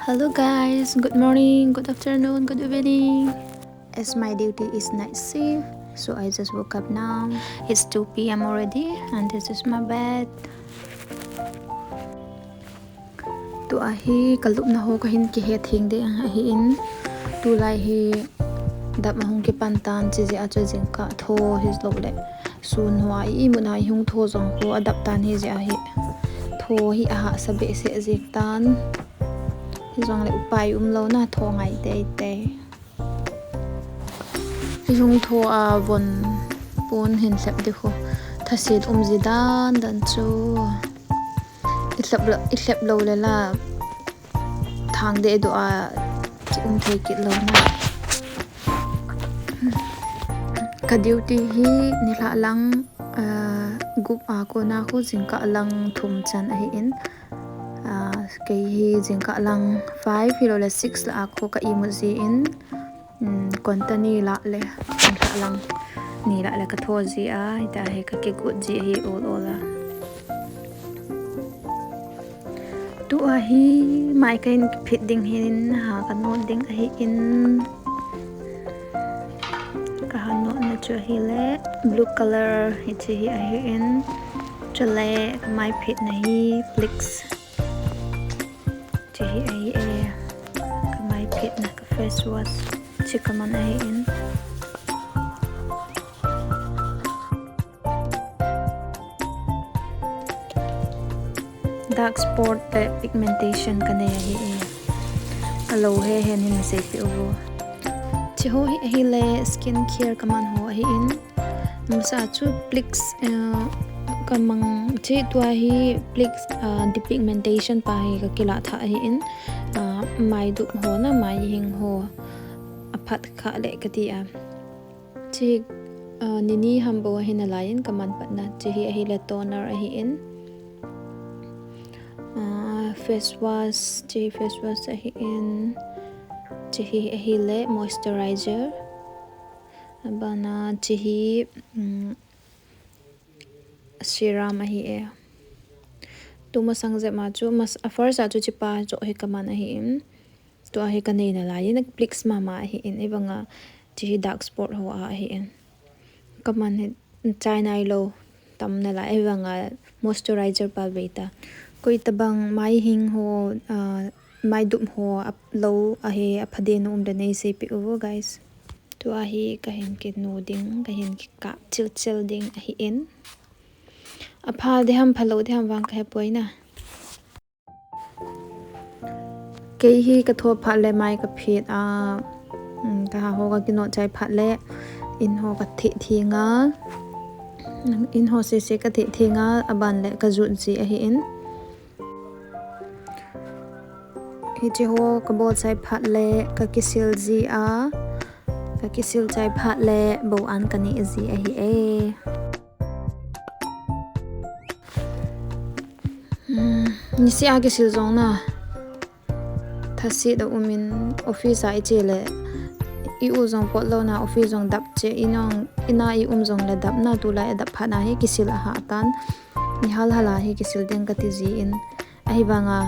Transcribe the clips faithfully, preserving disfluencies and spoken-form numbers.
Hello guys, good morning, good afternoon, good evening. As my duty is night shift, so I just woke up now. It's two p.m. already, and this is my bed. Tua hi kalupna ho kahin kihe theng ding ahin. Tulai hi dap ahung kipan tan, chijeh a chu jingkah tho hilou le sun hoa imut na ihung tho jong ho adap tan, hijeh a hi tho hi ahahsa behseh jeng tan. Hijongle upai umlou na, tho ngai teitei. Ihung tho a von pon hin lhep ding ho. Thaset um ji dan dan chu. I lhep lou, i lhep lou le la thang deh doh a ki um thei kit lou na. Ka duty hi nilhah lang, ah, gup a kona khu jingkah lang thum chan ahin. Ah, kei hi jingkah lang five hilou le six lah a khu ka imut jin, um, konta ni lah le, jingkah lang ni lah le ka tho ji a, hita hi ka kigot ji ahi ol ol a. Tua hi mai kahin phit ding hin ha ka not ding ahin. Ka ha notna chu ahile blue color hiche hi ahin. Chule ka mai phitna hi Plix. Hiche hi ahi e. Ka mai phitna ka face wash. Hiche ka man ahin. Dark spot le pigmentation ka nei ahi e. Alou he hen hin seipeh uvo. Hiche ho hi ahile skin care ka man ho ahin. Masa chu Plix, eh, ka mang, hiche tua hi Plix, ah, depigmentation pa hi ka kilah tha ahin. Ah, mai dup ho na, mai hing ho aphat kha le kati a. Hiche, ah, nini ham bou ahi nalaiyin ka man patna. Hiche hi ahile toner ahin. Ah, face wash, hiche face wash ahin. Hiche hi ahile moisturizer. Abana hiche hi, um, serum ahi e. Tumasang jep ma chu, mas, a first a chu hichepa joh hi ka man ahin. Tua hi ka nei nalaiyin, Plix mama ahin, ahivanga hiche hi dark spot ho a ahin. Ka man hi chai nailou tam nalai, ahivanga moisturizer pa vei ta. Koi tabang mai hing ho, ah, mai dup ho, ap-, lou ahi, apha deh nom le nei seipeh uvo, guys. Tua hi kahin kinu ding, kahin kikah chil chil ding ahin. Apha ding ham, phalou ding ham vang ka hepoi na. Kei hi ka tho phat le mai ka phit a, um, ka ha ho ka kinot chai phat le in ho ka theh theng a, in ho sese ka theh theng a, aban le ka jut ji ahin. Hiche ho ka bol chai phat le ka kisil ji a, ka kisil chai phat le bou an ka neh ji ahi e. Hmm, niseh a kisil jong na thaset a um in, office a i che le i u jong pot lou na, office jong dap che, in a i um jong le dap na, tulai a dap phat na hi kisil a hah tan. Ni hal hal a hi kisil ding ka ti ji in, ahivanga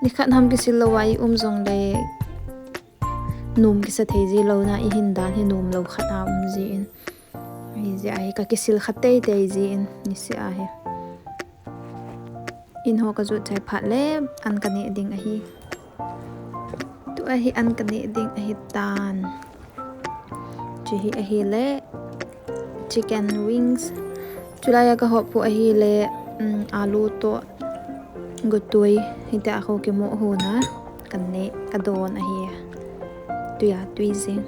nikhat ham kisil lou a i um jong le nom kisa thei ji lou na, i hin dan hi nom lou khat a um ji in. Hijeh a hi ka kisil kha teitei ji in, niseh a hi. In ho ka jut chai phat le an ka neh ding ahi. Tua hi an ka neh ding ahi tan. Hiche hi ahile chicken wings. Chulai a ka hop pu ahile, um, alu toh gotui, hitia khu kimu hon a ka neh, ka don ahi. Tui a tui jing.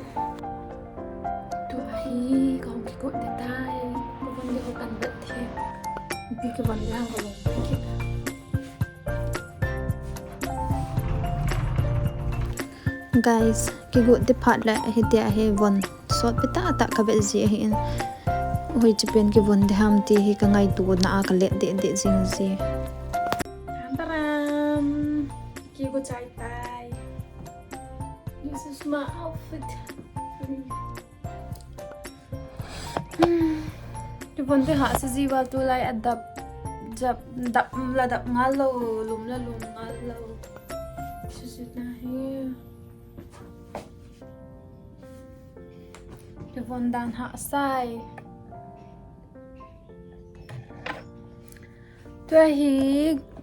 Tua hi ka hung kigot ding tai. Ka von ding ho kan bet thei. Ipi ka von ding ham ka von ding kit. Guys, kigot ding phat le hitia hi von sotpi tah tah ka vet ji ahin. Hoiche pen kivon ding ham ti hi ka ngaito na a ka let deh deh jing ji. Taram! Kigo chai tai. This is my outfit. Hmm. Kivon ding hahsa ji val, tulai a dap, dap, dap la dap ngal lou, lum la lum ngal lou. This is Chutna hi. Kivon dan hahsa e. Tua hi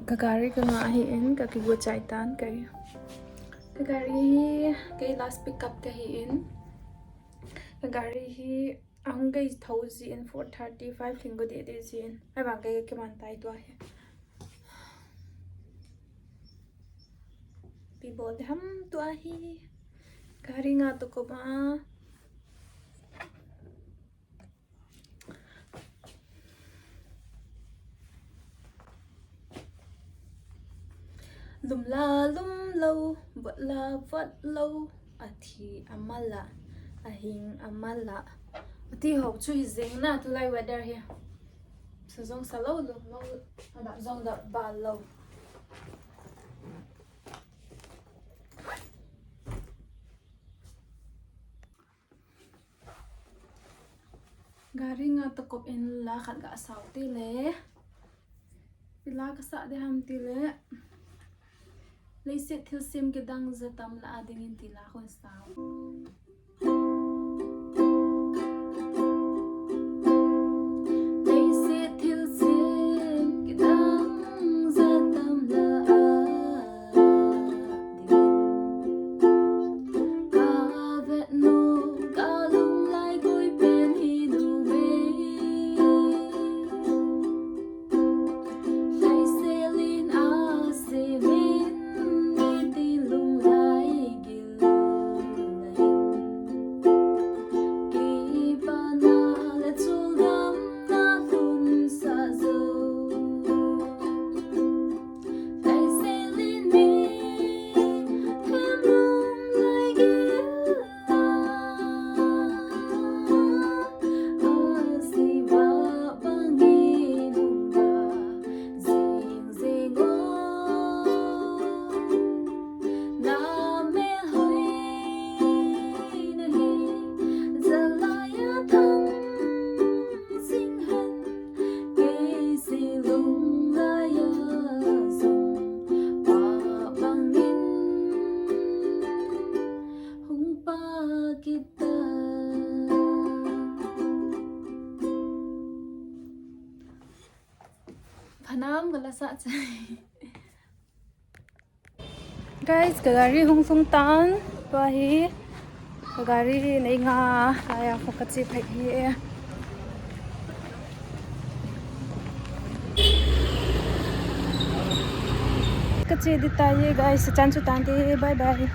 ka gari ka ngah ahin, ka kigo chai tan kei. Ka gari hi kei last pickup kahin. Ka gari hi ahung gei tho jin four thirty, five lhing go deh deh jin. Ahivang kei ka kiman tai tua hi. Ipi bol ding ham tua hi. Gari ngah toh kop a. Lum la lum lou, vot la vot lou, athi ama la, ahing ama la. Ati ho chu hi jeng na tulai weather hi. Sa jong sa lou, lum lou, adap jong dap bal lou. Gari ngah toh kop in la khat ga sao tile. Ipi la ka sa ding ham tile. Leiset thilsem kidang ja tam la a dingin ti la kon sao. Leiset thilsem kidang ja tam la a dingin. Ka vet nom, ka lunglai koi pen hi nu mei. Lhaisel in a semin, mitin lunglai gil in. Kipana le choldamna lhun sa jou. Lhaisel in mihem lunglai gil a, a siva bangin hung ga jing jing o. Na melhoina hi jalai a thang jing hen, kei sei lunglai a jong pa bangin hung pa kit ta. Phanam ka la sa chai. Guys, ka gari hung lhung tan, tua hi ka gari nei nga laiya kho ka che phei hi e. Ka che ding tai e guys, sa chan chu tan te, bye bye.